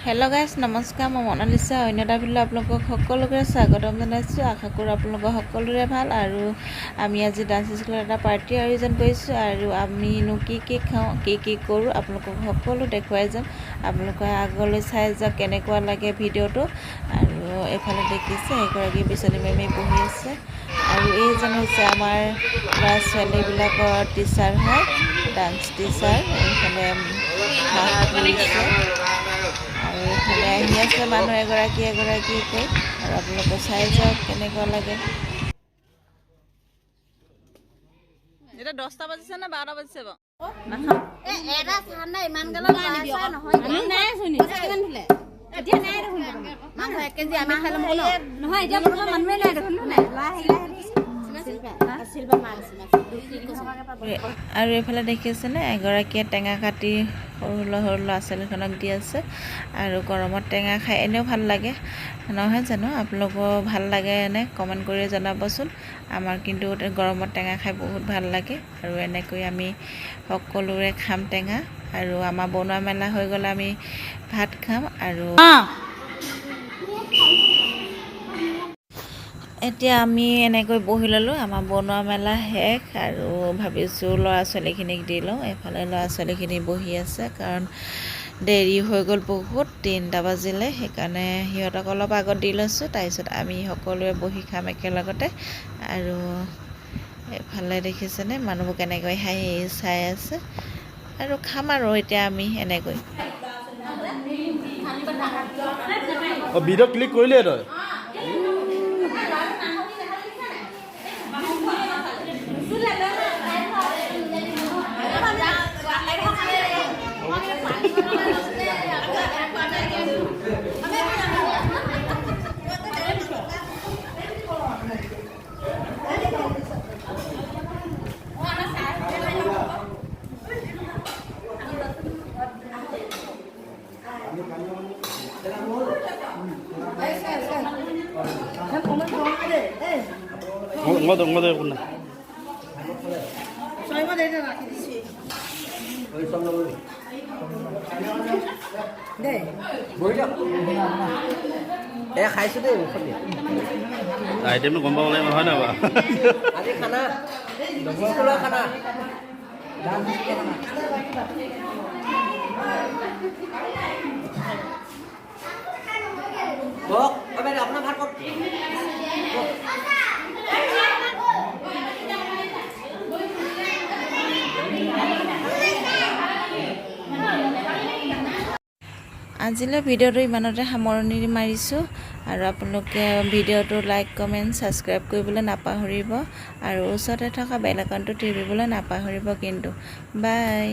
Hello' guys, নমস্কাৰ। মই মনালিছা, অন্য এটা ভিডিঅ'লৈ আপোনালোকক সকলোকে স্বাগতম জনাইছোঁ। আশা কৰোঁ আপোনালোকৰ সকলোৰে ভাল। আৰু আমি আজি ডান্স স্কুলত এটা পাৰ্টি আয়োজন কৰিছোঁ আৰু আমিনো কি কি খাওঁ, কি কি কৰোঁ, আপোনালোকক সকলো দেখুৱাই যাম। আপোনালোকে আগলৈ চাই যাওক, কেনেকুৱা লাগে ভিডিঅ'টো। আৰু এইফালে দেখিছে, এগৰাকী বিচনী মাৰি বহি আছে আৰু এইজন হৈছে আমাৰ ল'ৰা ছোৱালীবিলাকৰ টিচাৰ হয়, ডান্স টিচাৰ। এইফালে হাঁহ পুৰিছে আৰু এইফালে আহি আছে মানুহ এগৰাকী এগৰাকীকৈ। আৰু আপোনালোকে চাই যাওক, কেনেকুৱা লাগে। এতিয়া 10টা বাজিছে নে 12টা বাজিছে বাৰু? এটা ঠাণ্ডা ইমান গালত নহয়। নাই চোন, কিমান দিলে? এতিয়া নাই দেখোন। মাংস 1 কেজি আমি খাই ল'ম ন। নহয়, এতিয়া বৰ্তমান মানুহে নাই দেখোন। নাই ল'ৰা আহিলে। আৰু এইফালে দেখিছেনে, এগৰাকীয়ে টেঙা কাটি সৰু সৰু ল'ৰা ছোৱালীখনক দি আছে। আৰু গৰমত টেঙা খাই এনেও ভাল লাগে, নহয় জানো? আপোনালোকেও ভাল লাগে এনে কমেণ্ট কৰি জনাবচোন। আমাৰ কিন্তু গৰমত টেঙা খাই বহুত ভাল লাগে। আৰু এনেকৈ আমি সকলোৰে খাম টেঙা। আৰু আমাৰ বনোৱা মেলা হৈ গ'লে আমি ভাত খাম। আৰু এতিয়া আমি এনেকৈ বহি ল'লোঁ। আমাৰ বনোৱা মেলা শেষ আৰু ভাবিছোঁ ল'ৰা ছোৱালীখিনিক দি লওঁ। এইফালে ল'ৰা ছোৱালীখিনি বহি আছে, কাৰণ দেৰি হৈ গ'ল বহুত, 3টা বাজিলে। সেইকাৰণে সিহঁতক অলপ আগত দি লৈছোঁ, তাৰপিছত আমি সকলোৱে বহি খাম একেলগতে। আৰু এইফালে দেখিছেনে, মানুহবোৰ কেনেকৈ হাঁহি চাই আছে। আৰু খাম আৰু এতিয়া আমি এনেকৈ। অঁ, ভিডিঅ' ক্লিক কৰিলিয়ে তই? মই একো নাই। এ খাইছো দেই মুখত দিয়া। আইটেমটো গম পাব লাগিব, হয় নহয় বাৰু? আজি খানা, স্কুলৰ খানা। কওক অ বাইদেউ, আপোনাৰ ভাত ক'ত? আজিলৈ ভিডিঅ'টো ইমানতে সামৰণি মাৰিছোঁ। আৰু আপোনালোকে ভিডিঅ'টো লাইক, কমেণ্ট, ছাবস্ক্ৰাইব কৰিবলৈ নাপাহৰিব আৰু ওচৰতে থকা বেল আইকনটো টিপিবলৈ নাপাহৰিব কিন্তু। বাই।